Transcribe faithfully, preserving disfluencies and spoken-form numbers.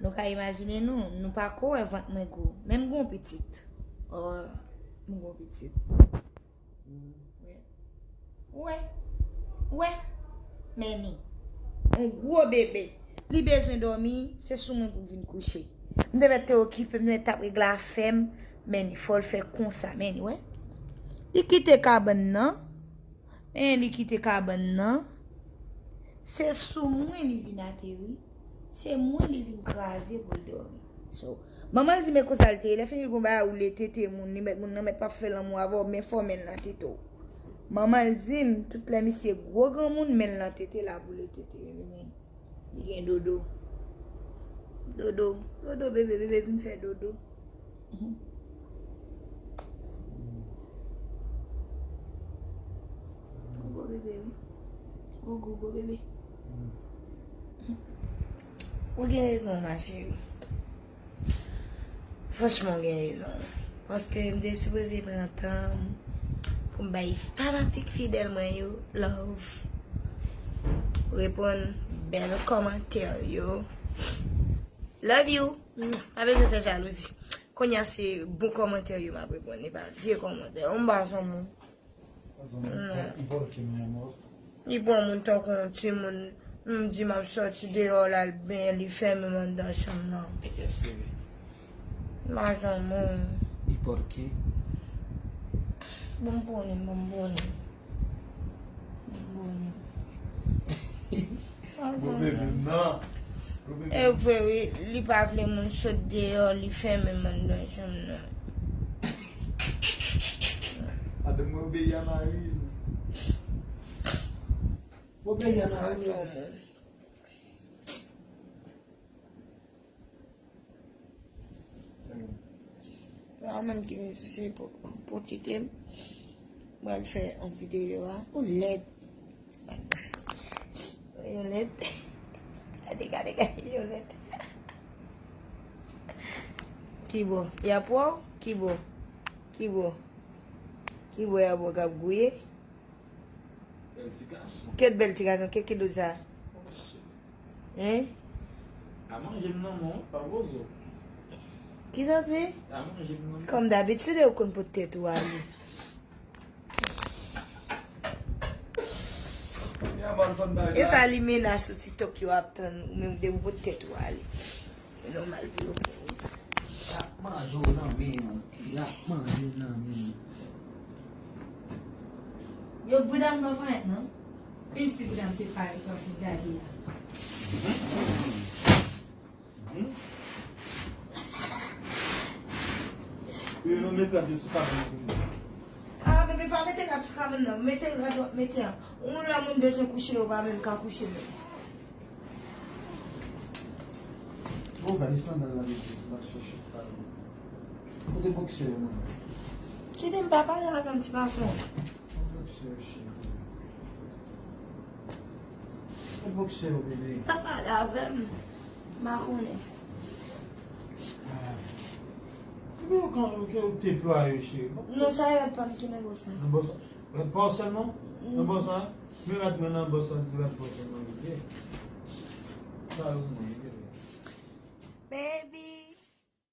Nou ka imajine nou, nou pa ko wè vant mwen gwo. Men m gon pitit. Oh, m gon pitit. Wè. Wè. Wè. Men ni. Yon gwo bebe. Li bezwen dòmi, se sou mwen pou vin kouche. M te mèt te okipe, m te mèt t ap regle afè m, men ni fò l fè konsa, men ni, wè. Li kite kabann nan. Men li kite kabann nan. Se sou mwen li vin ateri. Se mwen li vin kraze pou l dòmi. So, manman l di men konsa l te ye. Lè fini l gon bagay ou le tete moun, li mèt moun nan mèt p ap fè lanmou avè w, men fò men l nan tete w. Manman l di m, tout lè misye gwo granmoun, men l nan tete l ap boule tete, men li gen dodo. Dodo, dodo, bebe, bebe, vin fè dodo. Mhm. Gwo bebe, wi. Gwo, gwo, gwo bebe. Ou gen rezon, ma chérie. Franchman, w gen rezon. Paske m te sipoze pran tan m pou m bay fanatik fidèl mwen yo love. Reponn bèl kòmantè yo. Love you. Pa bezwen fè jalouzi. Kounye a se bon kòmantè yo m ap reponn, e pa vye kòmantè. M pa janm Li pran moun tankou yon timoun. M di m ap sòti deyò l al benyen, li fèmen m anndan chanm nan. Majan moun. Bon, m konnen, bon, m konnen. M konnen. Bon, bebe, non. E vre, wi, li pa vle moun sot deyò, li fèmen m anndan chanm nan. Madanm mwen obeyi a mari l. Obeyi a mari l. Se pa mwen ki vin sise pou, pou tike m. Mwen al fè yon videyo a. Ou lèd. Yo lèd. Gade, gade, gade, yo lèd. Ki bò? Y ap wè w? Ki bò? Ki bò? Ki bò y ap wè w k ap gouye? Bèl ti gason. Kèt bèl ti gason, kèt ki dot sa? Oh, shit. Hein? A manje m nan, mwen, pa bozo. Ki sa w di? A manje m nan. Kòm dabitid, ou konn pot tèt ou ale. E sa limena sou TikTok yo ap tann ou menm depi w pot tèt ou ale. Se nòmal pou yo fè wi. Y ap manje w nan men w. Y ap manje w nan men w. Yo, bouda m pa parèt non. Menm si bouda m te parèt, w ap vin gade a. Yo, nou met rad yo sou kabann nan pou nou. Ah, bebe, pa mete rad sou kabann nan. Mete rad w ap mete a. Ou moun la moun bezwen kouche, yo pa menm ka kouche menm. Oh, gade sandal la, mete, m ap chèche. Kote boksè yo, manman? Kite m pa pale avè m, ti gason. Kote boksè yo, cheri? Kote boksè yo, bebe? Pa pale avè m. M pa konnen. Ah. Ebyen, ou kan, ou te plwaye, cheri. Non, sa e rad pa m ki nan bò sa. Nan bò sa? Rad pa w sèlman? Nan bò sa? Men rad mwen nan bò sa, di rad pa w sèlman li ye. Sa yo mwen, li ye. Baby.